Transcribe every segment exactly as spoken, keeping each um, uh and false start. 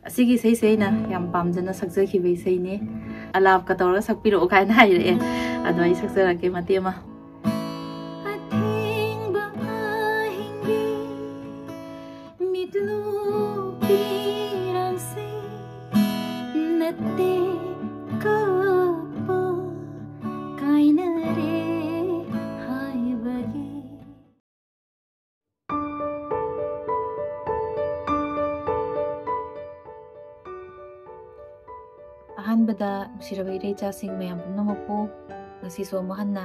ꯑꯁꯤꯒꯤ ꯏꯁꯩꯁꯦ ꯑꯩꯅ ꯌꯥꯝ ꯄꯥꯝꯖꯅ ꯁꯛꯆꯈꯤꯕ ꯏꯁꯩꯅꯦ꯫ ꯑꯂꯥꯞꯀ ꯇꯧꯔꯒ ꯁꯛꯄꯤꯔꯛꯑꯣ ꯀꯥꯏꯅ ꯍꯥꯏꯔꯛꯑꯦ꯫ ꯑꯗꯣ ꯑꯩ ꯁꯛꯆꯔꯛꯀꯦ ꯃꯇꯦꯛ ꯑꯃ꯫ ꯑꯊꯦꯡꯕ ꯑꯍꯤꯡꯒꯤ ꯃꯤꯠꯂꯨ ꯄꯤꯔꯥꯡꯁꯦ ꯅꯠꯇꯦ ꯀꯞꯄ ꯀꯥꯏꯅꯔꯦ ꯍꯥꯏꯕꯒꯤ꯫ ꯑꯍꯥꯟꯕꯗ ꯅꯨꯡꯁꯤꯔꯕ ꯏꯔꯩꯆꯥꯁꯤꯡ ꯃꯌꯥꯝ ꯄꯨꯝꯅꯃꯛꯄꯨ ꯉꯁꯤꯁꯨ ꯑꯃꯨꯛ ꯍꯟꯅ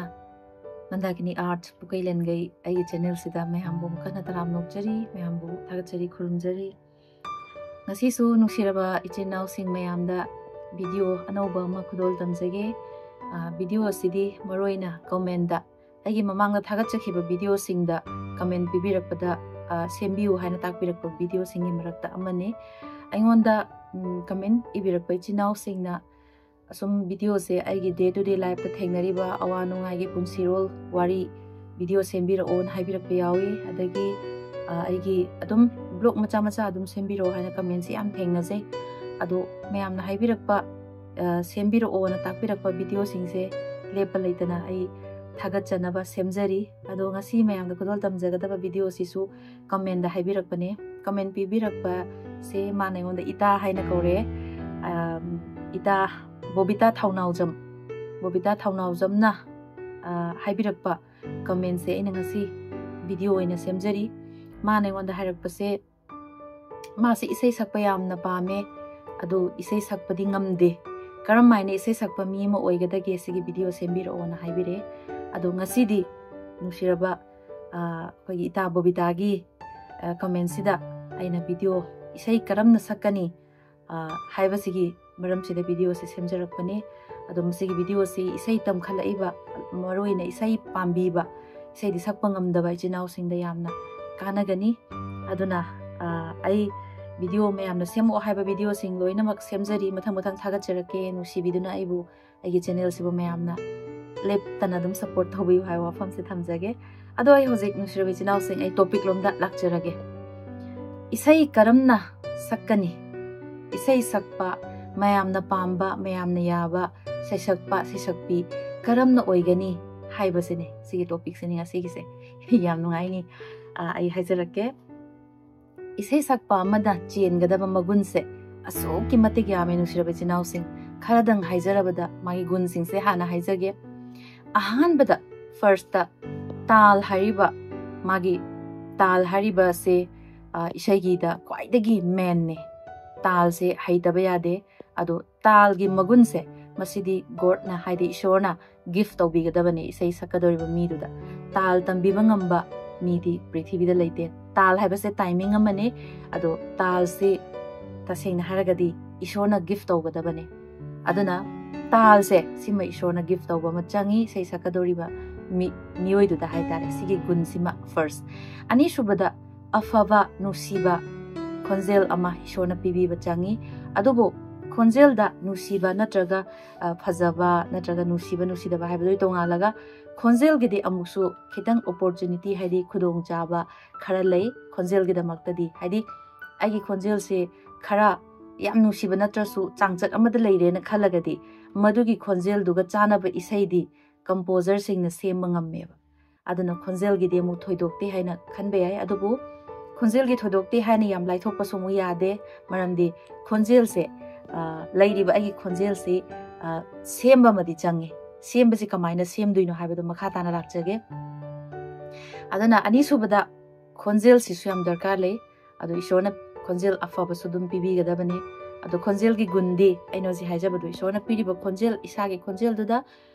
ꯃꯟꯗꯥꯀꯤꯅꯤ ꯑꯥꯔꯠ ꯄꯨꯀꯩ ꯂꯦꯟꯒꯩ ꯑꯩꯒꯤ ꯆꯦꯅꯦꯜꯁꯤꯗ ꯃꯌꯥꯝꯕꯨ ꯑꯃꯨꯛ ꯍꯟꯅ ꯇꯔꯥꯝꯅ ꯑꯣꯛꯆꯔꯤ, ꯃꯌꯥꯝꯕꯨ ꯊꯥꯒꯠꯆꯔꯤ, ꯈꯨꯔꯨꯝꯖꯔꯤ꯫ ꯉꯁꯤꯁꯨ ꯅꯨꯡꯁꯤꯔꯕ ꯏꯆꯤꯟ ꯏꯅꯥꯎꯁꯤꯡ ꯃꯌꯥꯝꯗ ꯚꯤꯗꯤꯑꯣ ꯑꯅꯧꯕ ꯑꯃ ꯈꯨꯗꯣꯜ ꯇꯝꯖꯒꯦ꯫ ꯑ, ꯚꯤꯗꯤꯑꯣ ꯑꯁꯤꯗꯤ ꯃꯔꯨꯑꯣꯏꯅ ꯀꯃꯦꯟꯗ, ꯑꯩꯒꯤ ꯃꯃꯥꯡꯗ ꯊꯥꯒꯠꯆꯈꯤꯕ ꯚꯤꯗꯤꯑꯣꯁꯤꯡꯗ ꯀꯃꯦꯟ ꯄꯤꯕꯤꯔꯛꯄꯗ, ꯑ, ꯁꯦꯝꯕꯤꯌꯨ ꯍꯥꯏꯅ ꯇꯥꯛꯄꯤꯔꯛꯄ ꯚꯤꯗꯤꯑꯣꯁꯤꯡꯒꯤ ꯃꯔꯛꯇ ꯑꯃꯅꯤ꯫ ꯑꯩꯉꯣꯟꯗ, ꯎꯝ, ꯀꯃꯦꯟ ꯏꯕꯤꯔꯛꯄ ꯏꯆꯤꯟ ꯏꯅꯥꯎꯁꯤꯡꯅ ꯑꯁꯨꯝ ꯚꯤꯗꯤꯑꯣꯁꯦ ꯑꯩꯒꯤ day to day lifeꯇ ꯊꯦꯡꯅꯔꯤꯕ ꯑꯋꯥ ꯅꯨꯡꯉꯥꯏꯒꯤ ꯄꯨꯟꯁꯤꯔꯣꯜ ꯋꯥꯔꯤ ꯚꯤꯗꯤꯑꯣ ꯁꯦꯝꯕꯤꯔꯛꯑꯣꯅ ꯍꯥꯏꯕꯤꯔꯛꯄ ꯌꯥꯎꯏ꯫ ꯑꯗꯒꯤ, ꯑ, ꯑꯩꯒꯤ ꯑꯗꯨꯝ ꯕ꯭ꯂꯣꯛ ꯃꯆꯥ ꯃꯆꯥ ꯑꯗꯨꯝ ꯁꯦꯝꯕꯤꯔꯛꯑꯣ ꯍꯥꯏꯅ ꯀꯃꯦꯟꯁꯦ ꯌꯥꯝ ꯊꯦꯡꯅꯖꯩ꯫ ꯑꯗꯣ ꯃꯌꯥꯝꯅ ꯍꯥꯏꯕꯤꯔꯛꯄ, ꯑ, ꯁꯦꯝꯕꯤꯔꯛꯑꯣꯅ ꯇꯥꯛꯄꯤꯔꯛꯄ ꯚꯤꯗꯤꯑꯣꯁꯤꯡꯁꯦ ꯂꯦꯞꯄ ꯂꯩꯇꯅ ꯑꯩ ꯊꯥꯒꯠꯆꯅꯕ ꯁꯦꯝꯖꯔꯤ꯫ ꯑꯗꯣ ꯉꯁꯤ ꯃꯌꯥꯝꯗ ꯈꯨꯗꯣꯜ ꯇꯝꯖꯒꯗꯕ ꯚꯤꯗꯤꯑꯣꯁꯤꯁꯨ ꯀꯃꯦꯟꯗ ꯍꯥꯏꯕꯤꯔꯛꯄꯅꯦ꯫ ꯀꯃꯦꯟ ꯄꯤꯕꯤꯔꯛꯄꯁꯦ ꯃꯥꯅ ꯑꯩꯉꯣꯟꯗ ꯏꯇꯥ ꯍꯥꯏꯅ ꯀꯧꯔꯛꯑꯦ꯫ ꯑꯝ, ꯏꯇꯥ ꯕꯣꯕꯤꯇꯥ ꯊꯧꯅꯥꯎꯖꯝ, ꯕꯣꯕꯤꯇꯥ ꯊꯧꯅꯥꯎꯖꯝꯅ, ꯑ, ꯍꯥꯏꯕꯤꯔꯛꯄ ꯀꯃꯦꯟꯁꯦ ꯑꯩꯅ ꯉꯁꯤ ꯚꯤꯗꯤꯑꯣ ꯑꯣꯏꯅ ꯁꯦꯝꯖꯔꯤ꯫ ꯃꯥꯅ ꯑꯩꯉꯣꯟꯗ ꯍꯥꯏꯔꯛꯄꯁꯦ, ꯃꯥꯁꯦ ꯏꯁꯩ ꯁꯛꯄ ꯌꯥꯝꯅ ꯄꯥꯝꯃꯦ, ꯑꯗꯨ ꯏꯁꯩ ꯁꯛꯄꯗꯤ ꯉꯝꯗꯦ, ꯀꯔꯝ ꯍꯥꯏꯅ ꯏꯁꯩ ꯁꯛꯄ ꯃꯤ ꯑꯃ ꯑꯣꯏꯒꯗꯒꯦ, ꯁꯤꯒꯤ ꯚꯤꯗꯤꯑꯣ ꯁꯦꯝꯕꯤꯔꯛꯑꯣꯅ ꯍꯥꯏꯕꯤꯔꯛꯑꯦ꯫ ꯑꯗꯣ ꯉꯁꯤꯗꯤ ꯅꯨꯡꯁꯤꯔꯕ, ꯑ, ꯑꯩꯈꯣꯏꯒꯤ ꯏꯇꯥ ꯕꯣꯕꯤꯇꯥꯒꯤ, ꯑ, ꯀꯃꯦꯟꯁꯤꯗ ꯑꯩꯅ ꯚꯤꯗꯤꯑꯣ ꯏꯁꯩ ꯀꯔꯝꯅ ꯁꯛꯀꯅꯤ, ꯑ, ꯍꯥꯏꯕꯁꯤꯒꯤ ꯃꯔꯝꯁꯤꯗ ꯚꯤꯗꯤꯑꯣꯁꯦ ꯁꯦꯝꯖꯔꯛꯄꯅꯦ꯫ ꯑꯗꯣ ꯃꯁꯤꯒꯤ ꯚꯤꯗꯤꯑꯣꯁꯤ ꯏꯁꯩ ꯇꯝꯈꯠꯂꯛꯏꯕ, ꯃꯔꯨꯑꯣꯏꯅ ꯏꯁꯩ ꯄꯥꯝꯕꯤꯕ, ꯏꯁꯩꯗꯤ ꯁꯛꯄ ꯉꯝꯗꯕ ꯏꯆꯤꯟ ꯏꯅꯥꯎꯁꯤꯡꯗ ꯌꯥꯝꯅ ꯀꯥꯟꯅꯒꯅꯤ꯫ ꯑꯗꯨꯅ, ꯑ, ꯑꯩ ꯚꯤꯗꯤꯑꯣ ꯃꯌꯥꯝꯅ ꯁꯦꯝꯃꯛꯑꯣ ꯍꯥꯏꯕ ꯚꯤꯗꯤꯑꯣꯁꯤꯡ ꯂꯣꯏꯅꯃꯛ ꯁꯦꯝꯖꯔꯤ, ꯃꯊꯪ ꯃꯊꯪ ꯊꯥꯒꯠꯆꯔꯛꯀꯦ꯫ ꯅꯨꯡꯁꯤꯕꯤꯗꯨꯅ ꯑꯩꯕꯨ, ꯑꯩꯒꯤ ꯆꯦꯅꯦꯜꯁꯤꯕꯨ ꯃꯌꯥꯝꯅ ꯂꯦꯞꯇꯅ ꯑꯗꯨꯝ ꯁꯞꯄꯣꯔꯠ ꯇꯧꯕꯤꯌꯨ ꯍꯥꯏꯕ ꯋꯥꯐꯝꯁꯦ ꯊꯝꯖꯒꯦ꯫ ꯑꯗꯣ ꯑꯩ ꯍꯧꯖꯤꯛ, ꯅꯨꯡꯁꯤꯔꯕ ꯏꯆꯤꯟ ꯏꯅꯥꯎꯁꯤꯡ, ꯑꯩ ꯇꯣꯄꯤꯛ ꯂꯣꯝꯗ ꯂꯥꯛꯆꯔꯒꯦ꯫ ꯏꯁꯩ ꯀꯔꯝꯅ ꯁꯛꯀꯅꯤ? ꯏꯁꯩ ꯁꯛꯄ, ꯃꯌꯥꯝꯅ ꯄꯥꯝꯕ, ꯃꯌꯥꯝꯅ ꯌꯥꯕ ꯁꯩꯁꯛꯄ, ꯁꯩꯁꯛꯄꯤ ꯀꯔꯝꯅ ꯑꯣꯏꯒꯅꯤ ꯍꯥꯏꯕꯁꯤꯅꯦ ꯁꯤꯒꯤ ꯇꯣꯄꯤꯛꯁꯤꯅꯤ ꯉꯁꯤꯒꯤꯁꯦ꯫ ꯌꯥꯝ ꯅꯨꯡꯉꯥꯏꯅꯤ꯫ ꯑꯥ, ꯑꯩ ꯍꯥꯏꯖꯔꯛꯀꯦ꯫ ꯏꯁꯩ ꯁꯛꯄ ꯑꯃꯅ ꯆꯦꯟꯒꯗꯕ ꯃꯒꯨꯟꯁꯦ ꯑꯁꯨꯛꯀꯤ ꯃꯇꯤꯛ ꯌꯥꯝꯃꯦ, ꯅꯨꯡꯁꯤꯔꯕ ꯏꯆꯤꯟ ꯏꯅꯥꯎꯁꯤꯡ꯫ ꯈꯔꯗꯪ ꯍꯥꯏꯖꯔꯕꯗ ꯃꯥꯒꯤ ꯒꯨꯟꯁꯤꯡꯁꯦ ꯍꯥꯟꯅ ꯍꯥꯏꯖꯒꯦ꯫ ꯑꯍꯥꯟꯕꯗ, ꯐꯥꯔꯁꯇ, ꯇꯥꯜ ꯍꯥꯏꯔꯤꯕ, ꯃꯥꯒꯤ ꯇꯥꯜ ꯍꯥꯏꯔꯤꯕꯁꯦ, ꯑ, ꯏꯁꯩꯒꯤꯗ ꯈ꯭ꯋꯥꯏꯗꯒꯤ ꯃꯦꯟꯅꯦ꯫ ꯇꯥꯜꯁꯦ ꯍꯩꯇꯕ ꯌꯥꯗꯦ꯫ ꯑꯗꯣ ꯇꯥꯜꯒꯤ ꯃꯒꯨꯟꯁꯦ, ꯃꯁꯤꯗꯤ ꯒꯣꯗꯅ, ꯍꯥꯏꯗꯤ ꯏꯁꯣꯔꯅ ꯒꯤꯐ ꯇꯧꯕꯤꯒꯗꯕꯅꯦ ꯏꯁꯩ ꯁꯛꯀꯗꯧꯔꯤꯕ ꯃꯤꯗꯨꯗ꯫ ꯇꯥꯜ ꯇꯝꯕꯤꯕ ꯉꯝꯕ ꯃꯤꯗꯤ ꯄ꯭ꯔꯤꯊꯤꯕꯤꯗ ꯂꯩꯇꯦ꯫ ꯇꯥꯜ ꯍꯥꯏꯕꯁꯦ ꯇꯥꯏꯃꯤꯡ ꯑꯃꯅꯦ, ꯑꯗꯣ ꯇꯥꯜꯁꯤ ꯇꯁꯦꯡꯅ ꯍꯥꯏꯔꯒꯗꯤ ꯏꯁꯣꯔꯅ ꯒꯤꯐ ꯇꯧꯒꯗꯕꯅꯦ꯫ ꯑꯗꯨꯅ ꯇꯥꯜꯁꯦ ꯁꯤꯃ ꯏꯁꯣꯔꯅ ꯒꯤꯐ ꯇꯧꯕ ꯑꯃ ꯆꯪꯉꯤ, ꯏꯁꯩ ꯁꯛꯀꯗꯧꯔꯤꯕ ꯃꯤ-, ꯃꯤꯑꯣꯏꯗꯨꯗ ꯍꯥꯏꯇꯥꯔꯦ꯫ ꯁꯤꯒꯤ ꯒꯨꯟꯁꯤꯃ ꯐꯥꯔꯁ꯫ ꯑꯅꯤꯁꯨꯕꯗ, ꯑꯐꯕ, ꯅꯨꯡꯁꯤꯕ ꯈꯣꯟꯖꯦꯜ ꯑꯃ ꯏꯁꯣꯔꯅ ꯄꯤꯕꯤꯕ ꯆꯪꯉꯤ꯫ ꯑꯗꯨꯕꯨ ꯈꯣꯟꯖꯦꯜꯗ ꯅꯨꯡꯁꯤꯕ ꯅꯠꯇ꯭ꯔꯒ, ꯑ, ꯐꯖꯕ ꯅꯠꯇ꯭ꯔꯒ ꯅꯨꯡꯁꯤꯕ ꯅꯨꯡꯁꯤꯗꯕ ꯍꯥꯏꯕꯗꯨ ꯇꯣꯉꯥꯜꯂꯒ, ꯈꯣꯟꯖꯦꯜꯒꯤꯗꯤ ꯑꯃꯨꯛꯁꯨ ꯈꯤꯇꯪ ꯑꯣꯄꯣꯔꯆꯨꯅꯤꯇꯤ, ꯍꯥꯏꯗꯤ ꯈꯨꯗꯣꯡꯆꯥꯕ ꯈꯔ ꯂꯩ ꯈꯣꯟꯖꯦꯜꯒꯤꯗꯃꯛꯇꯗꯤ꯫ ꯍꯥꯏꯗꯤ ꯑꯩꯒꯤ ꯈꯣꯟꯖꯦꯜꯁꯦ ꯈꯔ ꯌꯥꯝ ꯅꯨꯡꯁꯤꯕ ꯅꯠꯇ꯭ꯔꯁꯨ ꯆꯥꯡꯆꯠ ꯑꯃꯗ ꯂꯩꯔꯦꯅ ꯈꯜꯂꯒꯗꯤ, ꯃꯗꯨꯒꯤ ꯈꯣꯟꯖꯦꯜꯗꯨꯒ ꯆꯥꯅꯕ ꯏꯁꯩꯗꯤ ꯀꯝꯄꯣꯖꯔꯁꯤꯡꯅ ꯁꯦꯝꯕ ꯉꯝꯃꯦꯕ꯫ ꯑꯗꯨꯅ ꯈꯣꯟꯖꯦꯜꯒꯤꯗꯤ ꯑꯃꯨꯛ ꯊꯣꯏꯗꯣꯛꯇꯦ ꯍꯥꯏꯅ ꯈꯟꯕ ꯌꯥꯏ꯫ ꯑꯗꯨꯕꯨ ꯈꯣꯟꯖꯦꯜꯒꯤ ꯊꯣꯏꯗꯣꯛꯇꯦ ꯍꯥꯏꯅ ꯌꯥꯝ ꯂꯥꯏꯊꯣꯛꯄꯁꯨ ꯑꯃꯨꯛ ꯌꯥꯗꯦ, ꯃꯔꯝꯗꯤ ꯈꯣꯟꯖꯦꯜꯁꯦ, ꯑ, ꯂꯩꯔꯤꯕ ꯑꯩꯒꯤ ꯈꯣꯟꯖꯦꯜꯁꯤ, ꯑ, ꯁꯦꯝꯕ ꯑꯃꯗꯤ ꯆꯪꯉꯦ꯫ ꯁꯦꯝꯕꯁꯤ ꯀꯃꯥꯏꯅ ꯁꯦꯝꯗꯣꯏꯅꯣ ꯍꯥꯏꯕꯗꯣ ꯃꯈꯥ ꯇꯥꯅ ꯂꯥꯛꯆꯒꯦ꯫ ꯑꯗꯨꯅ ꯑꯅꯤꯁꯨꯕꯗ, ꯈꯣꯟꯖꯦꯜꯁꯤꯁꯨ ꯌꯥꯝ ꯗꯔꯀꯥꯔ ꯂꯩ꯫ ꯑꯗꯣ ꯏꯁꯣꯔꯅ ꯈꯣꯟꯖꯦꯜ ꯑꯐꯕꯁꯨ ꯑꯗꯨꯝ ꯄꯤꯕꯤꯒꯗꯕꯅꯤ꯫ ꯑꯗꯣ ꯈꯣꯟꯖꯦꯜꯒꯤ ꯒꯨꯟꯗꯤ ꯑꯩꯅ ꯍꯧꯖꯤꯛ ꯍꯥꯏꯖꯕꯗꯣ, ꯏꯁꯣꯔꯅ ꯄꯤꯔꯤꯕ ꯈꯣꯟꯖꯦꯜ, ꯏꯁꯥꯒꯤ ꯈꯣꯟꯖꯦꯜꯗꯨꯗ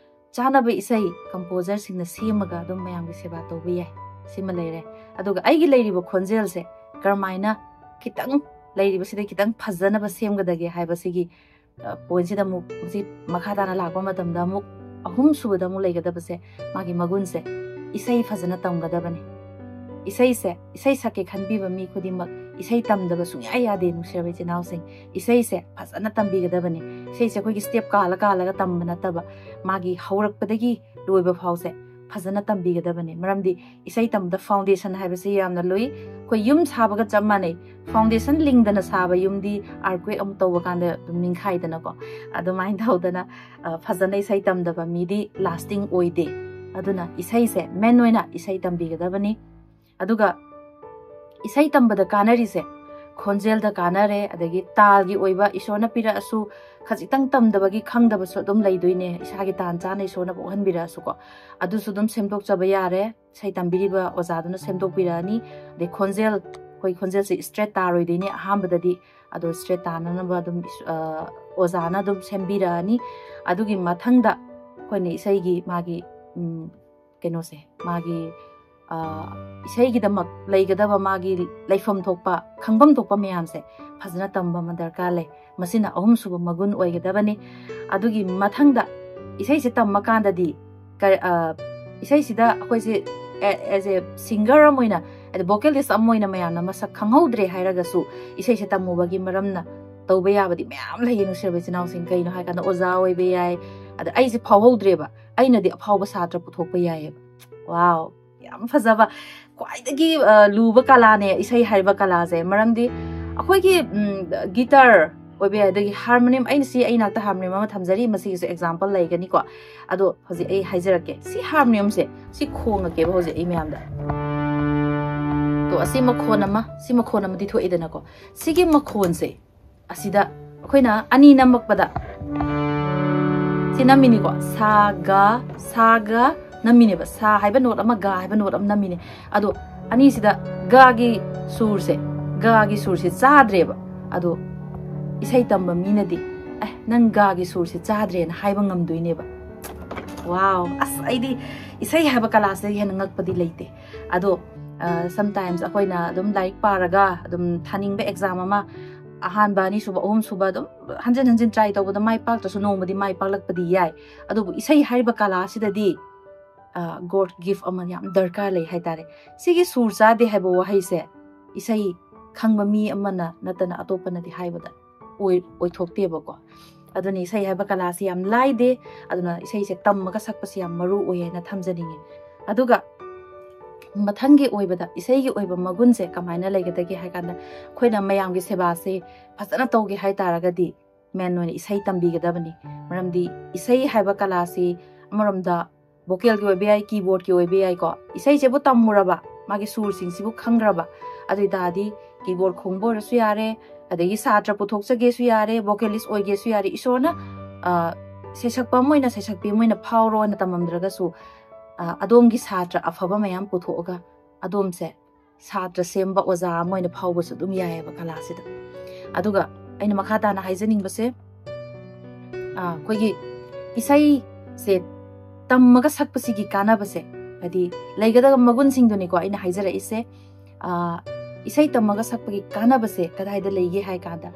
ꯆꯥꯅꯕ ꯏꯁꯩ ꯀꯝꯄꯣꯖꯔꯁꯤꯡꯅ ꯁꯦꯝꯃꯒ ꯑꯗꯨꯝ ꯃꯌꯥꯝꯒꯤ ꯁꯦꯕꯥ ꯇꯧꯕ ꯌꯥꯏ꯫ ꯁꯤꯃ ꯂꯩꯔꯦ꯫ ꯑꯗꯨꯒ ꯑꯩꯒꯤ ꯂꯩꯔꯤꯕ ꯈꯣꯟꯖꯦꯜꯁꯦ ꯀꯔꯝꯍꯥꯏꯅ ꯈꯤꯇꯪ, ꯂꯩꯔꯤꯕꯁꯤꯗ ꯈꯤꯇꯪ ꯐꯖꯅꯕ ꯁꯦꯝꯒꯗꯒꯦ ꯍꯥꯏꯕꯁꯤꯒꯤ, ꯑ, ꯄꯣꯏꯟꯁꯤꯗ ꯑꯃꯨꯛ ꯍꯧꯖꯤꯛ ꯃꯈꯥ ꯇꯥꯅ ꯂꯥꯛꯄ ꯃꯇꯝꯗ ꯑꯃꯨꯛ ꯑꯍꯨꯝꯁꯨꯕꯗ ꯑꯃꯨꯛ ꯂꯩꯒꯗꯕꯁꯦ, ꯃꯥꯒꯤ ꯃꯒꯨꯟꯁꯦ, ꯏꯁꯩ ꯐꯖꯅ ꯇꯝꯒꯗꯕꯅꯤ꯫ ꯏꯁꯩꯁꯦ, ꯏꯁꯩ ꯁꯛꯀꯦ ꯈꯟꯕꯤꯕ ꯃꯤ ꯈꯨꯗꯤꯡꯃꯛ ꯏꯁꯩ ꯇꯝꯗꯕ ꯁꯨꯡꯌꯥ ꯌꯥꯗꯦ, ꯅꯨꯡꯁꯤꯔꯕ ꯏꯆꯤꯟ ꯏꯅꯥꯎꯁꯤꯡ꯫ ꯏꯁꯩꯁꯦ ꯐꯖꯅ ꯇꯝꯕꯤꯒꯗꯕꯅꯤ꯫ ꯏꯁꯩꯁꯦ ꯑꯩꯈꯣꯏꯒꯤ ꯁ꯭ꯇꯦꯞ ꯀꯥꯜꯂ ꯀꯥꯜꯂꯒ ꯇꯝꯕ ꯅꯠꯇꯕ, ꯃꯥꯒꯤ ꯍꯧꯔꯛꯄꯗꯒꯤ ꯂꯣꯏꯕ ꯐꯥꯎꯁꯦ ꯐꯖꯅ ꯇꯝꯕꯤꯒꯗꯕꯅꯤ꯫ ꯃꯔꯝꯗꯤ ꯏꯁꯩ ꯇꯝꯕꯗ foundation ꯍꯥꯏꯕꯁꯤ ꯌꯥꯝꯅ ꯂꯨꯏ꯫ ꯑꯩꯈꯣꯏ ꯌꯨꯝ ꯁꯥꯕꯒ ꯆꯞ ꯃꯥꯟꯅꯩ꯫ Foundation ꯂꯤꯡꯗꯅ ꯁꯥꯕ ꯌꯨꯝꯗꯤ earthquake ꯑꯃ ꯇꯧꯕ ꯀꯥꯟꯗ ꯑꯗꯨꯝ ꯅꯤꯡꯈꯥꯏꯗꯅꯀꯣ꯫ ꯑꯗꯨꯃꯥꯏꯅ ꯇꯧꯗꯅ, ꯑ, ꯐꯖꯅ ꯏꯁꯩ ꯇꯝꯗꯕ ꯃꯤꯗꯤ lasting ꯑꯣꯏꯗꯦ꯫ ꯑꯗꯨꯅ ꯏꯁꯩꯁꯦ main ꯑꯣꯏꯅ ꯏꯁꯩ ꯇꯝꯕꯤꯒꯗꯕꯅꯤ꯫ ꯑꯗꯨꯒ ꯏꯁꯩ ꯇꯝꯕꯗ ꯀꯥꯟꯅꯔꯤꯁꯦ ꯈꯣꯟꯖꯦꯜꯗ ꯀꯥꯟꯅꯔꯦ, ꯑꯗꯒꯤ ꯇꯥꯜꯒꯤ ꯑꯣꯏꯕ ꯏꯁꯣꯔꯅ ꯄꯤꯔꯛꯑꯁꯨ ꯈꯖꯤꯛꯇꯪ ꯇꯝꯗꯕꯒꯤ ꯈꯪꯗꯕꯁꯨ ꯑꯗꯨꯝ ꯂꯩꯗꯣꯏꯅꯦ, ꯏꯁꯥꯒꯤ ꯇꯥꯟ ꯆꯥꯅ ꯏꯁꯣꯔꯅ ꯄꯣꯛꯍꯟꯕꯤꯔꯛꯑꯁꯨꯀꯣ꯫ ꯑꯗꯨꯁꯨ ꯑꯗꯨꯝ ꯁꯦꯝꯗꯣꯛꯆꯕ ꯌꯥꯔꯦ, ꯏꯁꯩ ꯇꯝꯕꯤꯔꯤꯕ ꯑꯣꯖꯥꯗꯨꯅ ꯁꯦꯝꯗꯣꯛꯄꯤꯔꯛꯑꯅꯤ꯫ ꯑꯗꯩ ꯈꯣꯟꯖꯦꯜ, ꯑꯩꯈꯣꯏ ꯈꯣꯟꯖꯦꯜꯁꯦ straight ꯇꯥꯔꯣꯏꯗꯣꯏꯅꯦ ꯑꯍꯥꯟꯕꯗꯗꯤ, ꯑꯗꯣ straight ꯇꯥꯅꯅꯕ ꯑꯗꯨꯝ ꯏꯁ-, ꯑ, ꯑꯣꯖꯥꯅ ꯑꯗꯨꯝ ꯁꯦꯝꯕꯤꯔꯛꯑꯅꯤ꯫ ꯑꯗꯨꯒꯤ ꯃꯊꯪꯗ ꯑꯩꯈꯣꯏꯅ ꯏꯁꯩꯒꯤ ꯃꯥꯒꯤ, ꯎꯝ, ꯀꯩꯅꯣꯁꯦ, ꯃꯥꯒꯤ, ꯑ, ꯏꯁꯩꯒꯤꯗꯃꯛ ꯂꯩꯒꯗꯕ ꯃꯥꯒꯤ ꯂꯩꯐꯝ ꯊꯣꯛꯄ, ꯈꯪꯐꯝ ꯊꯣꯛꯄ ꯃꯌꯥꯝꯁꯦ ꯐꯖꯅ ꯇꯝꯕ ꯑꯃ ꯗꯔꯀꯥꯔ ꯂꯩ꯫ ꯃꯁꯤꯅ ꯑꯍꯨꯝꯁꯨꯕ ꯃꯒꯨꯟ ꯑꯣꯏꯒꯗꯕꯅꯤ꯫ ꯑꯗꯨꯒꯤ ꯃꯊꯪꯗ ꯏꯁꯩꯁꯦ ꯇꯝꯃꯀꯥꯟꯗꯗꯤ ꯀ-, ꯑ, ꯏꯁꯩꯁꯤꯗ ꯑꯩꯈꯣꯏꯁꯦ as a singer ꯑꯃ ꯑꯣꯏꯅ, ꯑꯗ vocalist ꯑꯃ ꯑꯣꯏꯅ ꯃꯌꯥꯝꯅ ꯃꯁꯛ ꯈꯪꯍꯧꯗ꯭ꯔꯦ ꯍꯥꯏꯔꯒꯁꯨ, ꯏꯁꯩꯁꯦ ꯇꯝꯃꯨꯕꯒꯤ ꯃꯔꯝꯅ ꯇꯧꯕ ꯌꯥꯕꯗꯤ ꯃꯌꯥꯝ ꯂꯩꯌꯦ, ꯅꯨꯡꯁꯤꯔꯕ ꯏꯆꯤꯟ ꯏꯅꯥꯎꯁꯤꯡ꯫ ꯀꯩꯅꯣ ꯍꯥꯏꯀꯥꯟꯗ ꯑꯣꯖꯥ ꯑꯣꯏꯕ ꯌꯥꯏ, ꯑꯗ ꯑꯩꯁꯦ ꯐꯥꯎꯍꯧꯗ꯭ꯔꯦꯕ, ꯑꯩꯅꯗꯤ ꯑꯐꯥꯎꯕ ꯁꯥꯇ꯭ꯔ ꯄꯨꯊꯣꯛꯄ ꯌꯥꯏꯌꯦꯕ꯫ Wow, ꯌꯥꯝ ꯐꯖꯕ, ꯈ꯭ꯋꯥꯏꯗꯒꯤ, ꯑ, ꯂꯨꯕ ꯀꯂꯥꯅꯦ ꯏꯁꯩ ꯍꯥꯏꯔꯤꯕ ꯀꯂꯥꯁꯦ꯫ ꯃꯔꯝꯗꯤ ꯑꯩꯈꯣꯏꯒꯤ, ꯎꯝ, guitar ꯑꯣꯏꯕ ꯌꯥꯏ, ꯑꯗꯒꯤ harmonium, ꯑꯩꯅ ꯁꯤ ꯑꯩ ꯅꯥꯛꯇ harmonium ꯑꯃ ꯊꯝꯖꯔꯤ, ꯃꯁꯤꯒꯤꯁꯨ example ꯂꯩꯒꯅꯤꯀꯣ꯫ ꯑꯗꯣ ꯍꯧꯖꯤꯛ ꯑꯩ ꯍꯥꯏꯖꯔꯛꯀꯦ, ꯁꯤ harmoniumꯁꯦ, ꯁꯤ ꯈꯣꯡꯉꯛꯀꯦꯕ ꯍꯧꯖꯤꯛ ꯑꯩ ꯃꯌꯥꯝꯗ꯫ ꯇꯣ, ꯑꯁꯤ ꯃꯈꯣꯟ ꯑꯃ, ꯁꯤ ꯃꯈꯣꯟ ꯑꯃꯗꯤ ꯊꯣꯛꯏꯗꯅꯀꯣ꯫ ꯁꯤꯒꯤ ꯃꯈꯣꯟꯁꯦ ꯑꯁꯤꯗ ꯑꯩꯈꯣꯏꯅ ꯑꯅꯤ ꯅꯝꯃꯛꯄꯗ, ꯁꯤ ꯅꯝꯃꯤꯅꯤꯀꯣ, ꯁꯥ, ꯒ, ꯁꯥ, ꯒ ꯅꯝꯃꯤꯅꯦꯕ꯫ ꯁꯥ ꯍꯥꯏꯕ note ꯑꯃ, ꯒ ꯍꯥꯏꯕ note ꯑꯃ ꯅꯝꯃꯤꯅꯦ꯫ ꯑꯗꯣ ꯑꯅꯤꯁꯤꯗ ꯒꯒꯤ ꯁꯨꯔꯁꯦ, ꯒꯒꯤ ꯁꯨꯔꯁꯦ ꯆꯥꯗ꯭ꯔꯦꯕ꯫ ꯑꯗꯣ ꯏꯁꯩ ꯇꯝꯕ ꯃꯤꯅꯗꯤ, "ꯑꯦ, ꯅꯪ ꯒꯒꯤ ꯁꯨꯔꯁꯦ ꯆꯥꯗ꯭ꯔꯦꯅ" ꯍꯥꯏꯕ ꯉꯝꯗꯣꯏꯅꯦꯕ꯫ Wow, ꯑꯁ, ꯑꯩꯗꯤ ꯏꯁꯩ ꯍꯥꯏꯕ ꯀꯂꯥꯁꯤꯗꯒꯤ ꯍꯦꯟꯅ ꯉꯛꯄꯗꯤ ꯂꯩꯇꯦ꯫ ꯑꯗꯣ, ꯑ, sometimes ꯑꯩꯈꯣꯏꯅ ꯑꯗꯨꯝ ꯂꯥꯏꯔꯤꯛ ꯄꯥꯔꯒ, ꯑꯗꯨꯝ ꯊꯥꯅꯤꯡꯕ exam ꯑꯃ ꯑꯍꯥꯟꯕ, ꯑꯅꯤꯁꯨꯕ, ꯑꯍꯨꯝꯁꯨꯕ ꯑꯗꯨꯝ ꯍꯟꯖꯤꯟ ꯍꯟꯖꯤꯟ try ꯇꯧꯕꯗ ꯃꯥꯏ ꯄꯥꯛꯇ꯭ꯔꯁꯨ ꯅꯣꯡꯃꯗꯤ ꯃꯥꯏ ꯄꯥꯛꯂꯛꯄꯗꯤ ꯌꯥꯏ꯫ ꯑꯗꯨꯕꯨ ꯏꯁꯩ ꯍꯥꯏꯔꯤꯕ ꯀꯂꯥ ꯑꯁꯤꯗꯗꯤ, ꯑ, God gift ꯑꯃ ꯌꯥꯝ ꯗꯔꯀꯥꯔ ꯂꯩ ꯍꯥꯏꯇꯥꯔꯦ꯫ ꯁꯤꯒꯤ ꯁꯨꯔ ꯆꯥꯗꯦ ꯍꯥꯏꯕ ꯋꯥꯍꯩꯁꯦ ꯏꯁꯩ ꯈꯪꯕ ꯃꯤ ꯑꯃꯅ ꯅꯠꯇꯅ ꯑꯇꯣꯞꯄꯅꯗꯤ ꯍꯥꯏꯕꯗ ꯑꯣꯏ-, ꯑꯣꯏꯊꯣꯛꯇꯦꯕꯀꯣ꯫ ꯑꯗꯨꯅ ꯏꯁꯩ ꯍꯥꯏꯕ ꯀꯂꯥꯁꯤ ꯌꯥꯝ ꯂꯥꯏꯗꯦ꯫ ꯑꯗꯨꯅ ꯏꯁꯩꯁꯦ ꯇꯝꯃꯒ ꯁꯛꯄꯁꯤ ꯌꯥꯝ ꯃꯔꯨ ꯑꯣꯏ ꯍꯥꯏꯅ ꯊꯝꯖꯅꯤꯡꯉꯤ꯫ ꯑꯗꯨꯒ ꯃꯊꯪꯒꯤ ꯑꯣꯏꯕꯗ ꯏꯁꯩꯒꯤ ꯑꯣꯏꯕ ꯃꯒꯨꯟꯁꯦ ꯀꯃꯥꯏꯅ ꯂꯩꯒꯗꯒꯦ ꯍꯥꯏ ꯀꯥꯟꯗ, ꯑꯩꯈꯣꯏꯅ ꯃꯌꯥꯝꯒꯤ ꯁꯦꯕꯥꯁꯦ ꯐꯖꯅ ꯇꯧꯒꯦ ꯍꯥꯏ ꯇꯥꯔꯒꯗꯤ ꯃꯦꯟ ꯑꯣꯏꯅ ꯏꯁꯩ ꯇꯝꯕꯤꯒꯗꯕꯅꯤ꯫ ꯃꯔꯝꯗꯤ ꯏꯁꯩ ꯍꯥꯏꯕ ꯀꯂꯥꯁꯤ ꯑꯃꯔꯣꯝꯗ ꯚꯣꯀꯦꯜꯒꯤ ꯑꯣꯏꯕ ꯌꯥꯏ, ꯀꯤꯕꯣꯔꯗꯀꯤ ꯑꯣꯏꯕ ꯌꯥꯏꯀꯣ꯫ ꯏꯁꯩꯁꯤꯕꯨ ꯇꯝꯃꯨꯔꯕ, ꯃꯥꯒꯤ ꯁꯨꯔꯁꯤꯡꯁꯤꯕꯨ ꯈꯪꯈ꯭ꯔꯕ, ꯑꯗꯨ ꯑꯣꯏ ꯇꯥꯔꯗꯤ ꯀꯤꯕꯣꯔꯗ ꯈꯣꯡꯕ ꯑꯣꯏꯔꯁꯨ ꯌꯥꯔꯦ, ꯑꯗꯒꯤ ꯁꯥꯇ꯭ꯔ ꯄꯨꯊꯣꯛꯆꯒꯦꯁꯨ ꯌꯥꯔꯦ, ꯚꯣꯀꯦꯂꯤꯁ ꯑꯣꯏꯒꯦꯁꯨ ꯌꯥꯔꯦ꯫ ꯏꯁꯣꯔꯅ, ꯑ, ꯁꯩꯁꯛꯄ ꯑꯃ ꯑꯣꯏꯅ, ꯁꯩꯁꯛꯄꯤ ꯑꯃ ꯑꯣꯏꯅ ꯐꯥꯎꯔꯣ ꯍꯥꯏꯅ ꯇꯝꯃꯝꯗ꯭ꯔꯒꯁꯨ, ꯑ, ꯑꯗꯣꯝꯒꯤ ꯁꯥꯇ꯭ꯔ ꯑꯐꯕ ꯃꯌꯥꯝ ꯄꯨꯊꯣꯛꯑꯒ ꯑꯗꯣꯝꯁꯦ ꯁꯥꯇ꯭ꯔ ꯁꯦꯝꯕ ꯑꯣꯖꯥ ꯑꯃ ꯑꯣꯏꯅ ꯐꯥꯎꯕꯁꯨ ꯑꯗꯨꯝ ꯌꯥꯏꯑꯕ ꯀꯂꯥꯁꯤꯗ꯫ ꯑꯗꯨꯒ ꯑꯩꯅ ꯃꯈꯥ ꯇꯥꯅ ꯍꯥꯏꯖꯅꯤꯡꯕꯁꯦ, ꯑ, ꯑꯩꯈꯣꯏꯒꯤ ꯏꯁꯩꯁꯦ ꯇꯝꯃꯒ ꯁꯛꯄꯁꯤꯒꯤ ꯀꯥꯟꯅꯕꯁꯦ, ꯍꯥꯏꯗꯤ ꯂꯩꯒꯗꯕ ꯃꯒꯨꯟꯁꯤꯡꯗꯨꯅꯤꯀꯣ ꯑꯩꯅ ꯍꯥꯏꯖꯔꯛꯏꯁꯦ꯫ ꯑ, ꯏꯁꯩ ꯇꯝꯃꯒ ꯁꯛꯄꯒꯤ ꯀꯥꯟꯅꯕꯁꯦ ꯀꯗꯥꯏꯗ ꯂꯩꯒꯦ ꯍꯥꯏ ꯀꯥꯟꯗ,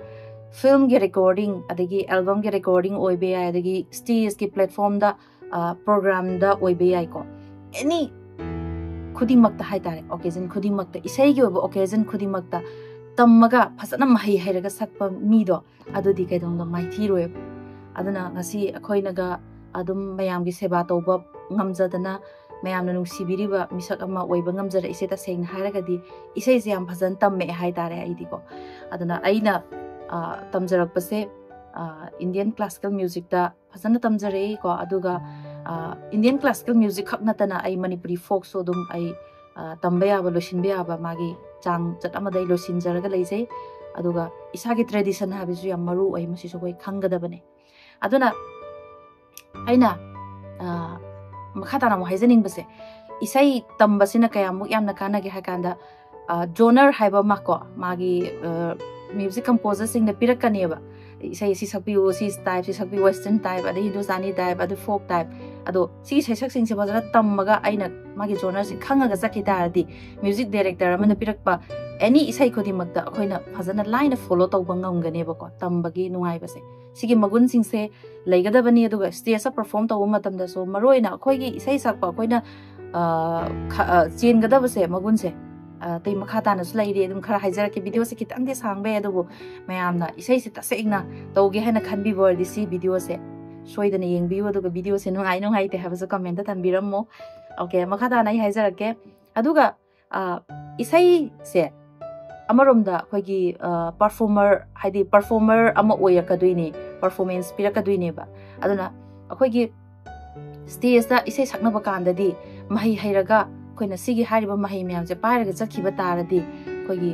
ꯐꯤꯜꯝꯒꯤ ꯔꯦꯀꯣꯔꯗꯤꯡ, ꯑꯗꯒꯤ ꯑꯦꯜꯕꯝꯒꯤ ꯔꯦꯀꯣꯔꯗꯤꯡ ꯑꯣꯏꯕ ꯌꯥꯏ, ꯑꯗꯒꯤ ꯁ꯭ꯇꯦꯖꯀꯤ ꯄ꯭ꯂꯦꯠꯐꯣꯝꯗ, ꯑ, ꯄ꯭ꯔꯣꯒ꯭ꯔꯥꯝꯗ ꯑꯣꯏꯕ ꯌꯥꯏꯀꯣ꯫ ꯑꯦꯅꯤ ꯈꯨꯗꯤꯡꯃꯛꯇ ꯍꯥꯏꯇꯥꯔꯦ, ꯑꯣꯀꯦꯖꯟ ꯈꯨꯗꯤꯡꯃꯛꯇ, ꯏꯁꯩꯒꯤ ꯑꯣꯏꯕ ꯑꯣꯀꯦꯖꯟ ꯈꯨꯗꯤꯡꯃꯛꯇ ꯇꯝꯃꯒ ꯐꯖꯅ ꯃꯍꯩ ꯍꯩꯔꯒ ꯁꯛꯄ ꯃꯤꯗꯣ, ꯑꯗꯨꯗꯤ ꯀꯩꯗꯧꯅꯨꯡꯗ ꯃꯥꯏꯊꯤꯔꯣꯏꯕ꯫ ꯑꯗꯨꯅ ꯉꯁꯤ ꯑꯩꯈꯣꯏꯅꯒ ꯑꯗꯨꯝ ꯃꯌꯥꯝꯒꯤ ꯁꯦꯕꯥ ꯇꯧꯕ ꯉꯝꯖꯗꯅ, ꯃꯌꯥꯝꯅ ꯅꯨꯡꯁꯤꯕꯤꯔꯤꯕ ꯃꯤꯁꯛ ꯑꯃ ꯑꯣꯏꯕ ꯉꯝꯖꯔꯛꯏꯁꯦ ꯇꯁꯦꯡꯅ ꯍꯥꯏꯔꯒꯗꯤ ꯏꯁꯩꯁꯦ ꯌꯥꯝ ꯐꯖꯅ ꯇꯝꯃꯛꯑꯦ ꯍꯥꯏꯇꯥꯔꯦ ꯑꯩꯗꯤꯀꯣ꯫ ꯑꯗꯨꯅ ꯑꯩꯅ, ꯑ, ꯇꯝꯖꯔꯛꯄꯁꯦ, ꯑ, ꯏꯟꯗꯤꯌꯟ ꯀ꯭ꯂꯥꯁꯤꯀꯦꯜ ꯃ꯭ꯌꯨꯖꯤꯛꯇ ꯐꯖꯅ ꯇꯝꯖꯔꯛꯏꯀꯣ꯫ ꯑꯗꯨꯒ, ꯑ, ꯏꯟꯗꯤꯌꯟ ꯀ꯭ꯂꯥꯁꯤꯀꯦꯜ ꯃ꯭ꯌꯨꯖꯤꯛ ꯈꯛ ꯅꯠꯇꯅ ꯑꯩ ꯃꯅꯤꯄꯨꯔꯤ ꯐꯣꯛꯁꯨ ꯑꯗꯨꯝ ꯑꯩ, ꯑ, ꯇꯝꯕ ꯌꯥꯕ, ꯂꯣꯏꯁꯤꯟꯕ ꯌꯥꯕ ꯃꯥꯒꯤ ꯆꯥꯡꯆꯠ ꯑꯃꯗ ꯑꯩ ꯂꯣꯏꯁꯤꯟꯖꯔꯒ ꯂꯩꯖꯩ꯫ ꯑꯗꯨꯒ ꯏꯁꯥꯒꯤ ꯇ꯭ꯔꯦꯗꯤꯁꯟ ꯍꯥꯏꯕꯁꯤꯁꯨ ꯌꯥꯝ ꯃꯔꯨ ꯑꯣꯏ, ꯃꯁꯤꯁꯨ ꯑꯩꯈꯣꯏ ꯈꯪꯒꯗꯕꯅꯦ꯫ ꯑꯗꯨꯅ ꯑꯩꯅ, ꯑ, ꯃꯈꯥ ꯇꯥꯅ ꯑꯃꯨꯛ ꯍꯥꯏꯖꯅꯤꯡꯕꯁꯦ, ꯏꯁꯩ ꯇꯝꯕꯁꯤꯅ ꯀꯌꯥꯃꯨꯛ ꯌꯥꯝꯅ ꯀꯥꯟꯅꯒꯦ ꯍꯥꯏ ꯀꯥꯟꯗ, ꯑ, ꯖꯣꯅꯔ ꯍꯥꯏꯕ ꯑꯃ ꯀꯣ, ꯃꯥꯒꯤ, ꯑ, ꯃ꯭ꯌꯨꯖꯤꯛ ꯀꯝꯄꯣꯖꯔꯁꯤꯡꯅ ꯄꯤꯔꯛꯀꯅꯦꯕ, ꯏꯁꯩ ꯁꯤ ꯁꯛꯄꯤꯌꯨ, ꯁꯤ ꯇꯥꯏꯞ, ꯁꯤ ꯁꯛꯄꯤꯌꯨ, ꯋꯦꯁꯇꯔꯟ ꯇꯥꯏꯞ, ꯑꯗꯩ ꯍꯤꯟꯗꯨꯁꯇꯥꯅꯤ ꯇꯥꯏꯞ, ꯑꯗꯨ ꯐꯣꯛ ꯇꯥꯏꯞ꯫ ꯑꯗꯣ ꯁꯤꯒꯤ ꯁꯩꯁꯛꯁꯤꯡꯁꯦ ꯐꯖꯅ ꯇꯝꯃꯒ ꯑꯩꯅ ꯃꯥꯒꯤ ꯖꯣꯅꯔꯁꯤ ꯈꯪꯉꯒ ꯆꯠꯈꯤ ꯇꯥꯔꯗꯤ, ꯃ꯭ꯌꯨꯖꯤꯛ ꯗꯥꯏꯔꯦꯛꯇꯔ ꯑꯃꯅ ꯄꯤꯔꯛꯄ ꯑꯦꯅꯤ ꯏꯁꯩ ꯈꯨꯗꯤꯡꯃꯛꯇ ꯑꯩꯈꯣꯏꯅ ꯐꯖꯅ ꯂꯥꯏꯅ ꯐꯣꯂꯣ ꯇꯧꯕ ꯉꯝꯒꯅꯦꯕꯀꯣ, ꯇꯝꯕꯒꯤ ꯅꯨꯡꯉꯥꯏꯕꯁꯦ꯫ ꯁꯤꯒꯤ ꯃꯒꯨꯟꯁꯤꯡꯁꯦ ꯂꯩꯒꯗꯕꯅꯤ꯫ ꯑꯗꯨꯒ ꯁ꯭ꯇꯦꯖꯇ ꯄꯔꯐꯣꯔꯝ ꯇꯧꯕ ꯃꯇꯝꯗꯁꯨ, ꯃꯔꯨꯑꯣꯏꯅ ꯑꯩꯈꯣꯏꯒꯤ ꯏꯁꯩ ꯁꯛꯄ, ꯑꯩꯈꯣꯏꯅ, ꯑ, ꯈ-, ꯑ, ꯆꯦꯟꯒꯗꯕꯁꯦ, ꯃꯒꯨꯟꯁꯦ, ꯑꯇꯩ ꯃꯈꯥ ꯇꯥꯅꯁꯨ ꯂꯩꯔꯤ, ꯑꯗꯨꯝ ꯈꯔ ꯍꯥꯏꯖꯔꯛꯀꯦ꯫ ꯚꯤꯗꯤꯑꯣꯁꯦ ꯈꯤꯇꯪꯗꯤ ꯁꯥꯡꯕ ꯌꯥꯏ, ꯑꯗꯨꯕꯨ ꯃꯌꯥꯝꯅ ꯏꯁꯩꯁꯦ ꯇꯁꯦꯡꯅ ꯇꯧꯒꯦ ꯍꯥꯏꯅ ꯈꯟꯕꯤꯕ ꯑꯣꯏꯔꯗꯤ ꯁꯤ ꯚꯤꯗꯤꯑꯣꯁꯦ ꯁꯣꯏꯗꯅ ꯌꯦꯡꯕꯤꯌꯨ꯫ ꯑꯗꯨꯒ ꯚꯤꯗꯤꯑꯣꯁꯦ ꯅꯨꯡꯉꯥꯏ ꯅꯨꯡꯉꯥꯏꯇꯦ ꯍꯥꯏꯕꯁꯨ ꯀꯃꯦꯟꯇ ꯊꯝꯕꯤꯔꯝꯃꯣ꯫ ꯑꯣꯀꯦ, ꯃꯈꯥ ꯇꯥꯅ ꯑꯩ ꯍꯥꯏꯖꯔꯛꯀꯦ꯫ ꯑꯗꯨꯒ ꯑ, ꯏꯁꯩꯁꯦ ꯑꯃꯔꯣꯝꯗ ꯑꯩꯈꯣꯏꯒꯤ ꯄꯔꯐꯣꯔꯃꯔ, ꯍꯥꯏꯗꯤ ꯄꯔꯐꯣꯔꯃꯔ ꯑꯃ ꯑꯣꯏꯔꯛꯀꯗꯣꯏꯅꯦ, ꯄꯔꯐꯣꯔꯃꯦꯟꯁ ꯄꯤꯔꯛꯀꯗꯣꯏꯅꯦꯕ꯫ ꯑꯗꯨꯅ ꯑꯩꯈꯣꯏꯒꯤ ꯁ꯭ꯇꯦꯖꯇ ꯏꯁꯩ ꯁꯛꯅꯕ ꯀꯥꯟꯗꯗꯤ ꯃꯍꯩ ꯍꯩꯔꯒ ꯑꯩꯈꯣꯏꯅ ꯁꯤꯒꯤ ꯍꯥꯏꯔꯤꯕ ꯃꯍꯩ ꯃꯌꯥꯝꯁꯦ ꯄꯥꯏꯔꯒ ꯆꯠꯈꯤꯕ ꯇꯥꯔꯗꯤ ꯑꯩꯈꯣꯏꯒꯤ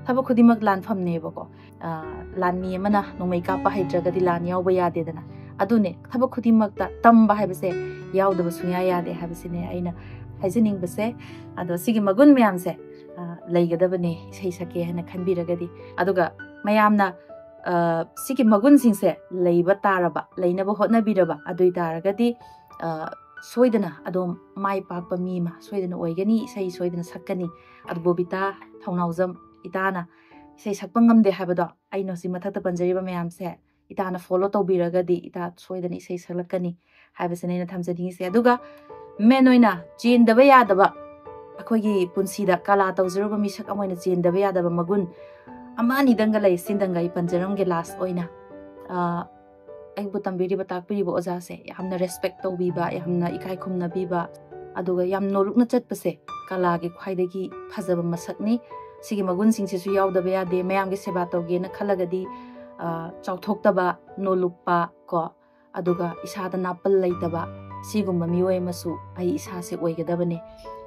ꯊꯕꯛ ꯈꯨꯗꯤꯡꯃꯛ ꯂꯥꯟꯐꯝꯅꯦꯕꯀꯣ꯫ ꯑ, ꯂꯥꯟꯃꯤ ꯑꯃꯅ ꯅꯣꯡꯃꯩ ꯀꯥꯞꯄ ꯍꯩꯇ꯭ꯔꯒꯗꯤ ꯂꯥꯟ ꯌꯥꯎꯕ ꯌꯥꯗꯦꯗꯅ꯫ ꯑꯗꯨꯅꯦ, ꯊꯕꯛ ꯈꯨꯗꯤꯡꯃꯛꯇ ꯇꯝꯕ ꯍꯥꯏꯕꯁꯦ ꯌꯥꯎꯗꯕ ꯁꯨꯡꯌꯥ ꯌꯥꯗꯦ ꯍꯥꯏꯕꯁꯤꯅꯦ ꯑꯩꯅ ꯍꯥꯏꯖꯅꯤꯡꯕꯁꯦ꯫ ꯑꯗꯣ ꯁꯤꯒꯤ ꯃꯒꯨꯟ ꯃꯌꯥꯝꯁꯦ, ꯑ, ꯂꯩꯒꯗꯕꯅꯦ ꯏꯁꯩ ꯁꯛꯀꯦ ꯍꯥꯏꯅ ꯈꯟꯕꯤꯔꯒꯗꯤ꯫ ꯑꯗꯨꯒ ꯃꯌꯥꯝꯅ, ꯑ, ꯁꯤꯒꯤ ꯃꯒꯨꯟꯁꯤꯡꯁꯦ ꯂꯩꯕ ꯇꯥꯔꯕ, ꯂꯩꯅꯕ ꯍꯣꯠꯅꯕꯤꯔꯕ, ꯑꯗꯨ ꯑꯣꯏ ꯇꯥꯔꯒꯗꯤ, ꯑ, ꯁꯣꯏꯗꯅ ꯑꯗꯨꯝ ꯃꯥꯏ ꯄꯥꯛꯄ ꯃꯤ ꯑꯃ ꯁꯣꯏꯗꯅ ꯑꯣꯏꯒꯅꯤ, ꯏꯁꯩ ꯁꯣꯏꯗꯅ ꯁꯛꯀꯅꯤ꯫ ꯑꯗꯨ ꯕꯣꯕꯤꯇꯥ ꯊꯧꯅꯥꯎꯖꯝ ꯏꯇꯥꯅ ꯏꯁꯩ ꯁꯛꯄ ꯉꯝꯗꯦ ꯍꯥꯏꯕꯗꯣ ꯑꯩꯅ ꯍꯧꯖꯤꯛ ꯃꯊꯛꯇ ꯄꯟꯖꯔꯤꯕ ꯃꯌꯥꯝꯁꯦ ꯏꯇꯥꯅ ꯐꯣꯂꯣ ꯇꯧꯕꯤꯔꯒꯗꯤ ꯏꯇꯥ ꯁꯣꯏꯗꯅ ꯏꯁꯩ ꯁꯛꯂꯛꯀꯅꯤ ꯍꯥꯏꯕꯁꯤꯅ ꯑꯩꯅ ꯊꯝꯖꯅꯤꯡꯉꯤꯁꯦ꯫ ꯑꯗꯨꯒ ꯃꯦꯟ ꯑꯣꯏꯅ ꯆꯦꯟꯗꯕ ꯌꯥꯗꯕ, ꯑꯩꯈꯣꯏꯒꯤ ꯄꯨꯟꯁꯤꯗ ꯀꯂꯥ ꯇꯧꯖꯔꯨꯕ ꯃꯤꯁꯛ ꯑꯃ ꯑꯣꯏꯅ ꯆꯦꯟꯗꯕ ꯌꯥꯗꯕ ꯃꯒꯨꯟ ꯑꯃ ꯑꯅꯤꯗꯪꯒ ꯂꯩ, ꯁꯤꯗꯪꯒ ꯑꯩ ꯄꯟꯖꯔꯝꯒꯦ ꯂꯥꯁ ꯑꯣꯏꯅ꯫ ꯑ, ꯑꯩꯕꯨ ꯇꯝꯕꯤꯔꯤꯕ, ꯇꯥꯛꯄꯤꯔꯤꯕ ꯑꯣꯖꯥꯁꯦ ꯌꯥꯝꯅ ꯔꯦꯁꯄꯦꯛ ꯇꯧꯕꯤꯕ, ꯌꯥꯝꯅ ꯏꯀꯥꯏ ꯈꯨꯝꯅꯕꯤꯕ, ꯑꯗꯨꯒ ꯌꯥꯝ ꯅꯣꯂꯨꯛꯅ ꯆꯠꯄꯁꯦ ꯀꯂꯥꯒꯤ ꯈ꯭ꯋꯥꯏꯗꯒꯤ ꯐꯖꯕ ꯃꯁꯛꯅꯤ꯫ ꯁꯤꯒꯤ ꯃꯒꯨꯟꯁꯤꯡꯁꯤꯁꯨ ꯌꯥꯎꯗꯕ ꯌꯥꯗꯦ꯫ ꯃꯌꯥꯝꯒꯤ ꯁꯦꯕꯥ ꯇꯧꯒꯦꯅ ꯈꯜꯂꯒꯗꯤ, ꯑ, ꯆꯥꯎꯊꯣꯛꯇꯕ, ꯅꯣꯂꯨꯛꯄ ꯀꯣ, ꯑꯗꯨꯒ ꯏꯁꯥꯗ ꯅꯥꯄꯜ ꯂꯩꯇꯕ, ꯁꯤꯒꯨꯝꯕ ꯃꯤꯑꯣꯏ ꯑꯃꯁꯨ ꯑꯩ ꯏꯁꯥꯁꯦ ꯑꯣꯏꯒꯗꯕꯅꯦ꯫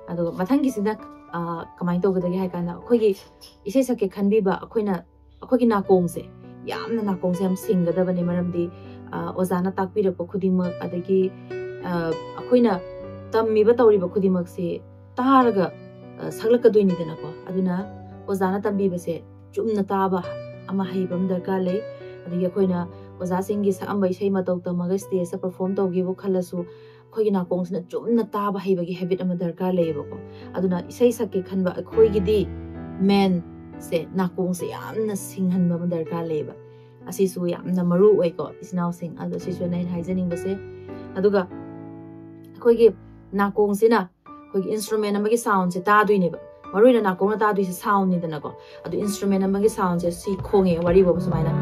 ꯑꯗꯨꯒ ꯃꯊꯪꯒꯤꯁꯤꯅ, ꯑ, ꯀꯃꯥꯏꯅ ꯇꯧꯒꯗꯒꯦ ꯍꯥꯏ ꯀꯥꯟꯗ, ꯑꯩꯈꯣꯏꯒꯤ ꯏꯁꯩ ꯁꯛꯀꯦ ꯈꯟꯕꯤꯕ ꯑꯩꯈꯣꯏꯅ, ꯑꯩꯈꯣꯏꯒꯤ ꯅꯥꯀꯣꯡꯁꯦ, ꯌꯥꯝꯅ ꯅꯥꯀꯣꯡꯁꯦ ꯌꯥꯝ ꯁꯤꯡꯒꯗꯕꯅꯦ꯫ ꯃꯔꯝꯗꯤ, ꯑ, ꯑꯣꯖꯥꯅ ꯇꯥꯛꯄꯤꯔꯛꯄ ꯈꯨꯗꯤꯡꯃꯛ, ꯑꯗꯒꯤ, ꯑ, ꯑꯩꯈꯣꯏꯅ ꯇꯝꯃꯤꯕ ꯇꯧꯔꯤꯕ ꯈꯨꯗꯤꯡꯃꯛꯁꯦ ꯇꯥꯔꯒ, ꯑ, ꯁꯛꯂꯛꯀꯗꯣꯏꯅꯤꯗꯅꯀꯣ꯫ ꯑꯗꯨꯅ ꯑꯣꯖꯥꯅ ꯇꯝꯕꯤꯕꯁꯦ ꯆꯨꯝꯅ ꯇꯥꯕ ꯑꯃ ꯍꯩꯕ ꯑꯃ ꯗꯔꯀꯥꯔ ꯂꯩ꯫ ꯑꯗꯒꯤ ꯑꯩꯈꯣꯏꯅ ꯑꯣꯖꯥꯁꯤꯡꯒꯤ ꯁꯛꯑꯝꯕ ꯏꯁꯩ ꯃꯇꯧ ꯇꯝꯃꯒ ꯁ꯭ꯇꯦꯖꯇ ꯄꯔꯐꯣꯔꯝ ꯇꯧꯒꯦꯕꯨ ꯈꯜꯂꯁꯨ, ꯑꯩꯈꯣꯏꯒꯤ ꯅꯥꯀꯣꯡꯁꯤꯅ ꯆꯨꯝꯅ ꯇꯥꯕ ꯍꯩꯕꯒꯤ ꯍꯦꯕꯤꯠ ꯑꯃ ꯗꯔꯀꯥꯔ ꯂꯩꯌꯦꯕꯀꯣ꯫ ꯑꯗꯨꯅ ꯏꯁꯩ ꯁꯛꯀꯦ ꯈꯟꯕ ꯑꯩꯈꯣꯏꯒꯤꯗꯤ ꯃꯦꯟꯁꯦ ꯅꯥꯀꯣꯡꯁꯦ ꯌꯥꯝꯅ ꯁꯤꯡꯍꯟꯕ ꯑꯃ ꯗꯔꯀꯥꯔ ꯂꯩꯌꯦꯕ꯫ ꯑꯁꯤꯁꯨ ꯌꯥꯝꯅ ꯃꯔꯨ ꯑꯣꯏꯀꯣ, ꯏꯆꯤꯟ ꯏꯅꯥꯎꯁꯤꯡ꯫ ꯑꯗꯣ ꯁꯤꯁꯨ ꯑꯩꯅ ꯍꯥꯏꯖꯅꯤꯡꯕꯁꯦ꯫ ꯑꯗꯨꯒ ꯑꯩꯈꯣꯏꯒꯤ ꯅꯥꯀꯣꯡꯁꯤꯅ ꯑꯩꯈꯣꯏꯒꯤ ꯏꯟꯁꯇ꯭ꯔꯨꯃꯦꯟ ꯑꯃꯒꯤ ꯁꯥꯎꯟꯁꯦ ꯇꯥꯗꯣꯏꯅꯦꯕ꯫ ꯃꯔꯨ ꯑꯣꯏꯅ ꯅꯥꯀꯣꯡꯅ ꯇꯥꯗꯣꯏꯁꯦ soundꯅꯤꯗꯅꯀꯣ꯫ ꯑꯗꯨ instrument ꯑꯃꯒꯤ soundꯁꯦ ꯁꯤ ꯈꯣꯡꯉꯦ, ꯋꯥꯔꯤꯕꯣꯕ, ꯁꯨꯃꯥꯏꯅ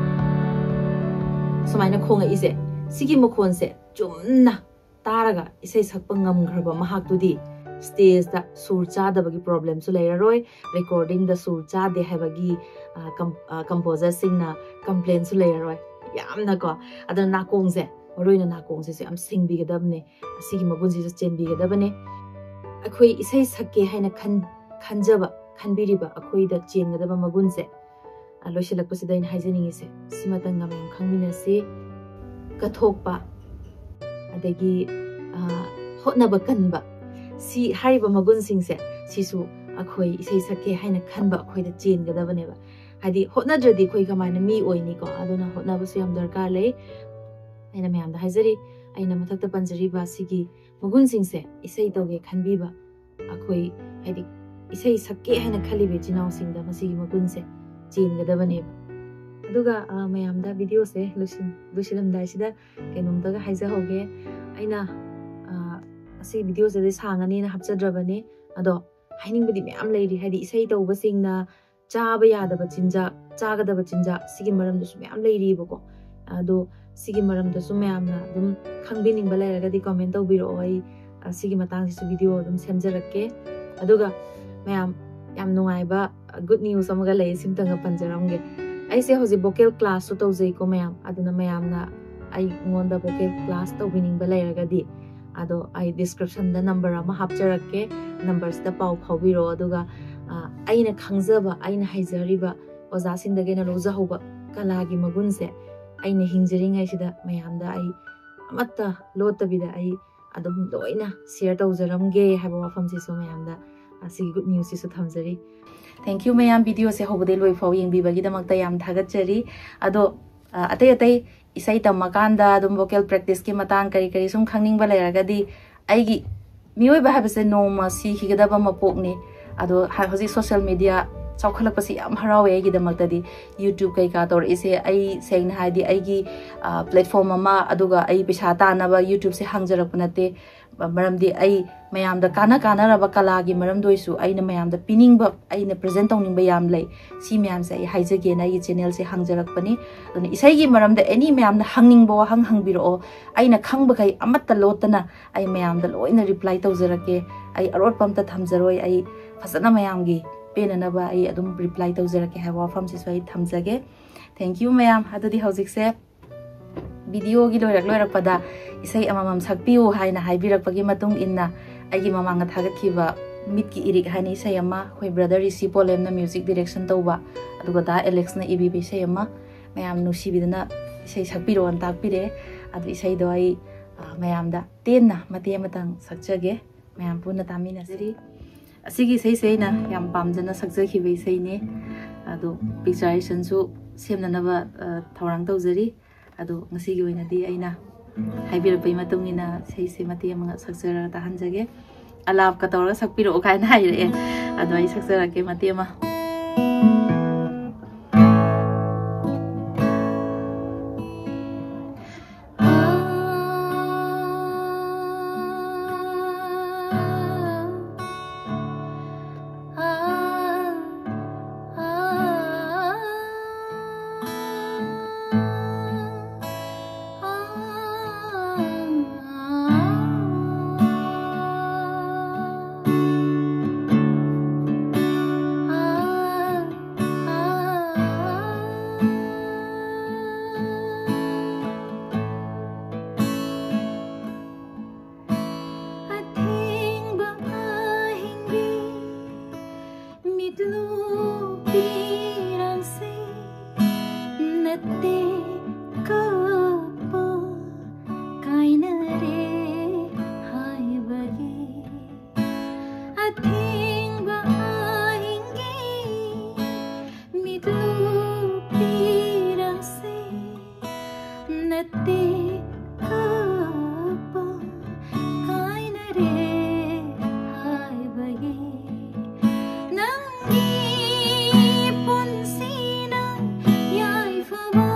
ꯁꯨꯃꯥꯏꯅ ꯈꯣꯡꯉꯛꯏꯁꯦ, ꯁꯤꯒꯤ ꯃꯈꯣꯟꯁꯦ ꯆꯨꯝꯅ ꯇꯥꯔꯒ ꯏꯁꯩ ꯁꯛꯄ ꯉꯝꯈ꯭ꯔꯕ ꯃꯍꯥꯛꯇꯨꯗꯤ stageꯇ ꯁꯨꯔ ꯆꯥꯗꯕꯒꯤ problemꯁꯨ ꯂꯩꯔꯔꯣꯏ, recordingꯗ ꯁꯨꯔ ꯆꯥꯗꯦ ꯍꯥꯏꯕꯒꯤ composerꯁꯤꯡꯅ complainꯁꯨ ꯂꯩꯔꯔꯣꯏ꯫ ꯌꯥꯝꯅꯀꯣ, ꯑꯗꯨꯅ ꯅꯥꯀꯣꯡꯁꯦ, ꯃꯔꯨ ꯑꯣꯏꯅ ꯅꯥꯀꯣꯡꯁꯤꯁꯨ ꯌꯥꯝ ꯁꯤꯡꯕꯤꯒꯗꯕꯅꯦ, ꯑꯁꯤꯒꯤ ꯃꯒꯨꯟꯁꯤꯁꯨ ꯆꯦꯟꯕꯤꯒꯗꯕꯅꯦ꯫ ꯑꯩꯈꯣꯏ ꯏꯁꯩ ꯁꯛꯀꯦ ꯍꯥꯏꯅ ꯈꯟ ꯈꯟꯖꯕ, ꯈꯟꯕꯤꯔꯤꯕ ꯑꯩꯈꯣꯏꯗ ꯆꯦꯟꯒꯗꯕ ꯃꯒꯨꯟꯁꯦ, ꯂꯣꯏꯁꯤꯜꯂꯛꯄꯁꯤꯗ ꯑꯩꯅ ꯍꯥꯏꯖꯅꯤꯡꯉꯤꯁꯦ ꯁꯤꯃꯇꯪ ꯃꯌꯥꯝ ꯈꯪꯃꯤꯟꯅꯁꯤ꯫ ꯀꯠꯊꯣꯛꯄ, ꯑꯗꯒꯤ ꯍꯣꯠꯅꯕ ꯀꯟꯕ, ꯁꯤ ꯍꯥꯏꯔꯤꯕ ꯃꯒꯨꯟꯁꯤꯡꯁꯦ, ꯁꯤꯁꯨ ꯑꯩꯈꯣꯏ ꯏꯁꯩ ꯁꯛꯀꯦ ꯍꯥꯏꯅ ꯈꯟꯕ ꯑꯩꯈꯣꯏꯗ ꯆꯦꯟꯒꯗꯕꯅꯦꯕ꯫ ꯍꯥꯏꯗꯤ ꯍꯣꯠꯅꯗ꯭ꯔꯗꯤ ꯑꯩꯈꯣꯏ ꯀꯃꯥꯏꯅ ꯃꯤ ꯑꯣꯏꯅꯤꯀꯣ? ꯑꯗꯨꯅ ꯍꯣꯠꯅꯕꯁꯨ ꯌꯥꯝ ꯗꯔꯀꯥꯔ ꯂꯩ꯫ ꯑꯩꯅ ꯃꯌꯥꯝꯗ ꯍꯥꯏꯖꯔꯤ, ꯑꯩꯅ ꯃꯊꯛꯇ ꯄꯟꯖꯔꯤꯕ ꯁꯤꯒꯤ ꯃꯒꯨꯟꯁꯤꯡꯁꯦ, ꯏꯁꯩ ꯇꯧꯒꯦ ꯈꯟꯕꯤꯕ, ꯑꯩꯈꯣꯏ, ꯍꯥꯏꯗꯤ, ꯏꯁꯩ ꯁꯛꯀꯦ ꯍꯥꯏꯅ ꯈꯜꯂꯤꯕ ꯏꯆꯤꯟ ꯏꯅꯥꯎꯁꯤꯡꯗ ꯃꯁꯤꯒꯤ ꯃꯒꯨꯟꯁꯦ ꯆꯦꯟꯒꯗꯕꯅꯦꯕ꯫ ꯑꯗꯨꯒ ꯃꯌꯥꯝꯗ videoꯁꯦ ꯂꯣꯏꯁꯤꯜꯂꯝꯗꯥꯏꯁꯤꯗ ꯀꯩꯅꯣꯝꯇꯒ ꯍꯥꯏꯖꯍꯧꯒꯦ꯫ ꯑꯩꯅ ꯑꯁꯤ videoꯁꯤꯗꯤ ꯁꯥꯡꯉꯅꯤꯅ ꯍꯥꯞꯆꯗ꯭ꯔꯕꯅꯤ꯫ ꯑꯗꯣ ꯍꯥꯏꯅꯤꯡꯕꯗꯤ ꯃꯌꯥꯝ ꯂꯩꯔꯤ꯫ ꯍꯥꯏꯗꯤ ꯏꯁꯩ ꯇꯧꯕꯁꯤꯡꯅ ꯆꯥꯕ ꯌꯥꯗꯕ ꯆꯤꯟꯖꯥꯛ, ꯆꯥꯒꯗꯕ ꯆꯤꯟꯖꯥꯛ, ꯁꯤꯒꯤ ꯃꯔꯝꯗꯁꯨ ꯃꯌꯥꯝ ꯂꯩꯔꯤꯕꯀꯣ꯫ ꯑꯗꯣ ꯁꯤꯒꯤ ꯃꯔꯝꯗꯁꯨ ꯃꯌꯥꯝꯅ ꯑꯗꯨꯝ ꯈꯪꯕꯤꯅꯤꯡꯕ ꯂꯩꯔꯒꯗꯤ comment ꯇꯧꯕꯤꯔꯛꯑꯣ꯫ ꯑꯩ ꯁꯤꯒꯤ ꯃꯇꯥꯡꯁꯤꯁꯨ video ꯑꯗꯨꯝ ꯁꯦꯝꯖꯔꯛꯀꯦ꯫ ꯑꯗꯨꯒ ꯃꯌꯥꯝ, ꯌꯥꯝ ꯅꯨꯡꯉꯥꯏꯕ good news ꯑꯃꯒ ꯂꯩ, ꯁꯤꯝꯇꯪꯒ ꯄꯟꯖꯔꯝꯒꯦ꯫ ꯑꯩꯁꯦ ꯍꯧꯖꯤꯛ vocal classꯁꯨ ꯇꯧꯖꯩꯀꯣ ꯃꯌꯥꯝ, ꯑꯗꯨꯅ ꯃꯌꯥꯝꯅ ꯑꯩꯉꯣꯟꯗ vocal class ꯇꯧꯕꯤꯅꯤꯡꯕ ꯂꯩꯔꯒꯗꯤ, ꯑꯗꯣ ꯑꯩ descriptionꯗ number ꯑꯃ ꯍꯥꯞꯆꯔꯛꯀꯦ, numberꯁꯤꯗ ꯄꯥꯎ ꯐꯥꯎꯕꯤꯔꯛꯑꯣ꯫ ꯑꯗꯨꯒ ꯑꯩꯅ ꯈꯪꯖꯕ, ꯑꯩꯅ ꯍꯩꯖꯔꯤꯕ ꯑꯣꯖꯥꯁꯤꯡꯗꯒꯤ ꯑꯩꯅ ꯂꯧꯖꯍꯧꯕ ꯀꯂꯥꯒꯤ ꯃꯒꯨꯟꯁꯦ ꯑꯩꯅ ꯍꯤꯡꯖꯔꯤꯉꯩꯁꯤꯗ ꯃꯌꯥꯝꯗ ꯑꯩ ꯑꯃꯠꯇ ꯂꯣꯠꯇꯕꯤꯗ ꯑꯩ ꯑꯗꯨꯝ ꯂꯣꯏꯅ share ꯇꯧꯖꯔꯝꯒꯦ ꯍꯥꯏꯕ ꯋꯥꯐꯝꯁꯤꯁꯨ ꯃꯌꯥꯝꯗ ꯑꯁꯤꯒꯤ good newsꯁꯤꯁꯨ ꯊꯝꯖꯔꯤ꯫ Thank you ꯃꯌꯥꯝ, videoꯁꯦ ꯍꯧꯕꯗꯩ ꯂꯣꯏꯐꯥꯎ ꯌꯦꯡꯕꯤꯕꯒꯤꯗꯃꯛꯇ ꯌꯥꯝ ꯊꯥꯒꯠꯆꯔꯤ꯫ ꯑꯗꯣ ꯑꯇꯩ ꯑꯇꯩ ꯏꯁꯩ ꯇꯝꯃꯀꯥꯟꯗ ꯑꯗꯨꯝ vocal practiceꯀꯤ ꯃꯇꯥꯡ ꯀꯔꯤ ꯀꯔꯤ ꯁꯨꯝ ꯈꯪꯅꯤꯡꯕ ꯂꯩꯔꯒꯗꯤ, ꯑꯩꯒꯤ, ꯃꯤꯑꯣꯏꯕ ꯍꯥꯏꯕꯁꯦ ꯅꯣꯡꯃ ꯁꯤꯈꯤꯒꯗꯕ ꯃꯄꯣꯛꯅꯤ꯫ ꯑꯗꯣ ꯍꯧꯖꯤꯛ social media ꯆꯥꯎꯈꯠꯂꯛꯄꯁꯤ ꯌꯥꯝ ꯍꯔꯥꯎꯋꯦ ꯑꯩꯒꯤꯗꯃꯛꯇꯗꯤ꯫ YouTube ꯀꯩꯀꯥ ꯇꯧꯔꯛꯏꯁꯦ, ꯑꯩ ꯁꯦꯡꯅ ꯍꯥꯏꯔꯗꯤ ꯑꯩꯒꯤ platform ꯑꯃ, ꯑꯗꯨꯒ ꯑꯩ ꯄꯩꯁꯥ ꯇꯥꯟꯅꯕ YouTubeꯁꯦ ꯍꯥꯡꯖꯔꯛꯄ ꯅꯠꯇꯦ꯫ ꯃꯔꯝꯗꯤ ꯑꯩ ꯃꯌꯥꯝꯗ ꯀꯥꯟꯅ ꯀꯥꯟꯅꯔꯕ ꯀꯂꯥꯒꯤ ꯃꯔꯝꯗ ꯑꯣꯏꯁꯨ ꯑꯩꯅ ꯃꯌꯥꯝꯗ ꯄꯤꯅꯤꯡꯕ, ꯑꯩꯅ ꯄ꯭ꯔꯖꯦꯟ ꯇꯧꯅꯤꯡꯕ ꯌꯥꯝ ꯂꯩ꯫ ꯁꯤ ꯃꯌꯥꯝꯁꯦ ꯑꯩ ꯍꯥꯏꯖꯒꯦꯅ ꯑꯩꯒꯤ ꯆꯦꯅꯦꯜꯁꯦ ꯍꯥꯡꯖꯔꯛꯄꯅꯤ꯫ ꯑꯗꯨꯅ ꯏꯁꯩꯒꯤ ꯃꯔꯝꯗ ꯑꯦꯅꯤ ꯃꯌꯥꯝꯅ ꯍꯪꯅꯤꯡꯕ ꯋꯥꯍꯪ ꯍꯪꯕꯤꯔꯛꯑꯣ, ꯑꯩꯅ ꯈꯪꯕꯈꯩ ꯑꯃꯠꯇ ꯂꯣꯠꯇꯅ ꯑꯩ ꯃꯌꯥꯝꯗ ꯂꯣꯏꯅ ꯔꯤꯄ꯭ꯂꯥꯏ ꯇꯧꯖꯔꯛꯀꯦ꯫ ꯑꯩ ꯑꯔꯣꯠꯄ ꯑꯝꯇ ꯊꯝꯖꯔꯣꯏ꯫ ꯑꯩ ꯐꯖꯅ ꯃꯌꯥꯝꯒꯤ ꯄꯦꯟꯅꯅꯕ ꯑꯩ ꯑꯗꯨꯝ ꯔꯤꯄ꯭ꯂꯥꯏ ꯇꯧꯖꯔꯛꯀꯦ ꯍꯥꯏꯕ ꯋꯥꯐꯝꯁꯤꯁꯨ ꯑꯩ ꯊꯝꯖꯒꯦ꯫ Thank you ꯃꯌꯥꯝ꯫ ꯑꯗꯨꯗꯤ ꯍꯧꯖꯤꯛꯁꯦ ꯚꯤꯗꯤꯑꯣꯒꯤ ꯂꯣꯏꯔꯛ ꯂꯣꯏꯔꯛꯄꯗ ꯏꯁꯩ ꯑꯃꯃꯝ ꯁꯛꯄꯤꯌꯨ ꯍꯥꯏꯅ ꯍꯥꯏꯕꯤꯔꯛꯄꯒꯤ ꯃꯇꯨꯡ ꯏꯟꯅ, ꯑꯩꯒꯤ ꯃꯃꯥꯡꯗ ꯊꯥꯒꯠꯈꯤꯕ ꯃꯤꯠꯀꯤ ꯏꯔꯤꯛ ꯍꯥꯏꯅ ꯏꯁꯩ ꯑꯃ, ꯑꯩꯈꯣꯏ ꯕ꯭ꯔꯗꯔ ꯔꯤꯁꯤ ꯄꯣꯂꯦꯝꯅ ꯃ꯭ꯌꯨꯖꯤꯛ ꯗꯤꯔꯦꯛꯁꯟ ꯇꯧꯕ, ꯑꯗꯨꯒ ꯗꯥ ꯑꯦꯂꯦꯛꯁꯅ ꯏꯕꯤꯕ ꯏꯁꯩ ꯑꯃ, ꯃꯌꯥꯝ ꯅꯨꯡꯁꯤꯕꯤꯗꯨꯅ ꯏꯁꯩ ꯁꯛꯄꯤꯔꯛꯑꯣꯅ ꯇꯥꯛꯄꯤꯔꯛꯑꯦ꯫ ꯑꯗꯨ ꯏꯁꯩꯗꯣ ꯑꯩ, ꯑ, ꯃꯌꯥꯝꯗ ꯇꯦꯟꯅ ꯃꯇꯦꯛ ꯑꯃꯇꯪ ꯁꯛꯆꯒꯦ꯫ ꯃꯌꯥꯝ ꯄꯨꯟꯅ ꯇꯥꯃꯤꯟꯅꯁꯤ꯫ ꯑꯁꯤꯒꯤ ꯏꯁꯩꯁꯦ ꯑꯩꯅ ꯌꯥꯝ ꯄꯥꯝꯖꯅ ꯁꯛꯆꯈꯤꯕ ꯏꯁꯩꯅꯤ꯫ ꯑꯗꯣ ꯄꯤꯛꯆꯔꯥꯏꯖꯦꯁꯟꯁꯨ ꯁꯦꯝꯅꯅꯕ, ꯑ, ꯊꯧꯔꯥꯡ ꯇꯧꯖꯔꯤ꯫ ꯑꯗꯣ ꯉꯁꯤꯒꯤ ꯑꯣꯏꯅꯗꯤ ꯑꯩꯅ ꯍꯥꯏꯕꯤꯔꯛꯄꯒꯤ ꯃꯇꯨꯡ ꯏꯟꯅ ꯏꯁꯩꯁꯦ ꯃꯇꯦꯛ ꯑꯃꯈꯛ ꯁꯛꯆꯔꯒ ꯇꯥꯍꯟꯖꯒꯦ꯫ ꯑꯂꯥꯞꯀ ꯇꯧꯔꯒ ꯁꯛꯄꯤꯔꯛꯑꯣ ꯀꯥꯏꯅ ꯍꯥꯏꯔꯛꯑꯦ꯫ ꯑꯗꯣ ꯑꯩ ꯁꯛꯆꯔꯛꯀꯦ ꯃꯇꯦꯛ ꯑꯃ꯫ ꯑꯊꯦꯡꯕ ꯑꯍꯤꯡꯒꯤ ꯃꯤꯠꯂꯨ ꯄꯤꯔꯥꯡꯁꯦ ꯅꯠꯇꯦ ꯀꯞꯄ ꯀꯥꯏꯅꯔꯦ ꯍꯥꯏꯕꯒꯤ꯫ ꯑꯊꯦꯡꯕ ꯑꯍꯤꯡꯒꯤ ꯃꯤꯠꯂꯨ ꯄꯤꯔꯥꯡꯁꯦ ꯅꯠꯇꯦ ꯀꯞꯄ ꯀꯥꯏꯅꯔꯦ ꯍꯥꯏꯕꯒꯤ꯫ ꯅꯪꯒꯤ ꯄꯨꯟꯁꯤꯅ ꯌꯥꯏꯐꯕ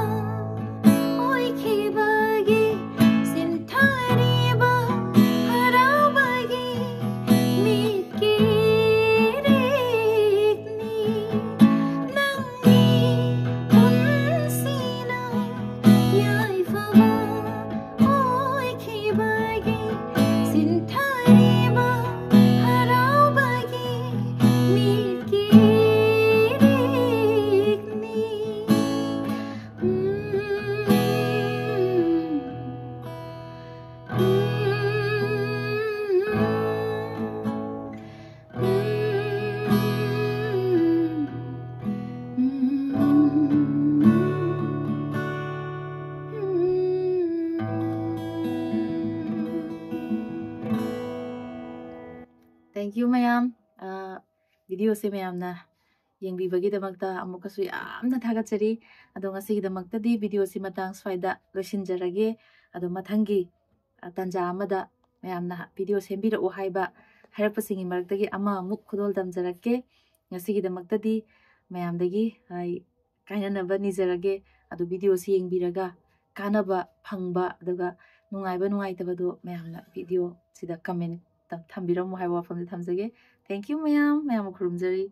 ꯚꯤꯗꯤꯑꯣꯁꯦ ꯃꯌꯥꯝꯅ ꯌꯦꯡꯕꯤꯕꯒꯤꯗꯃꯛꯇ ꯑꯃꯨꯛꯀꯁꯨ ꯌꯥꯝꯅ ꯊꯥꯒꯠꯆꯔꯤ꯫ ꯑꯗꯣ ꯉꯁꯤꯒꯤꯗꯃꯛꯇꯗꯤ ꯚꯤꯗꯤꯑꯣꯁꯤ ꯃꯇꯥꯡ ꯁ꯭ꯋꯥꯏꯗ ꯂꯣꯏꯁꯤꯟꯖꯔꯒꯦ꯫ ꯑꯗꯣ ꯃꯊꯪꯒꯤ, ꯑ, ꯇꯥꯟꯖꯥ ꯑꯃꯗ ꯃꯌꯥꯝꯅ ꯚꯤꯗꯤꯑꯣ ꯁꯦꯝꯕꯤꯔꯛꯎ ꯍꯥꯏꯕ ꯍꯥꯏꯔꯛꯄꯁꯤꯡꯒꯤ ꯃꯔꯛꯇꯒꯤ ꯑꯃꯃꯨꯛ ꯈꯨꯗꯣꯜ ꯇꯝꯖꯔꯛꯀꯦ꯫ ꯉꯁꯤꯒꯤꯗꯃꯛꯇꯗꯤ ꯃꯌꯥꯝꯗꯒꯤ, ꯑ, ꯀꯥꯏꯅꯅꯕ ꯅꯤꯖꯔꯒꯦ꯫ ꯑꯗꯨ ꯚꯤꯗꯤꯑꯣꯁꯤ ꯌꯦꯡꯕꯤꯔꯒ ꯀꯥꯟꯅꯕ ꯐꯪꯕ, ꯑꯗꯨꯒ ꯅꯨꯡꯉꯥꯏꯕ ꯅꯨꯡꯉꯥꯏꯇꯕꯗꯣ ꯃꯌꯥꯝꯅ ꯚꯤꯗꯤꯑꯣꯁꯤꯗ comment ꯊꯝꯕꯤꯔꯝꯃꯨ ꯍꯥꯏꯕ ꯋꯥꯐꯝꯁꯤ ꯊꯝꯖꯒꯦ꯫ Thank you ꯃꯌꯥꯝ, ꯃꯌꯥꯝꯕꯨ ꯈꯨꯔꯨꯝꯖꯔꯤ꯫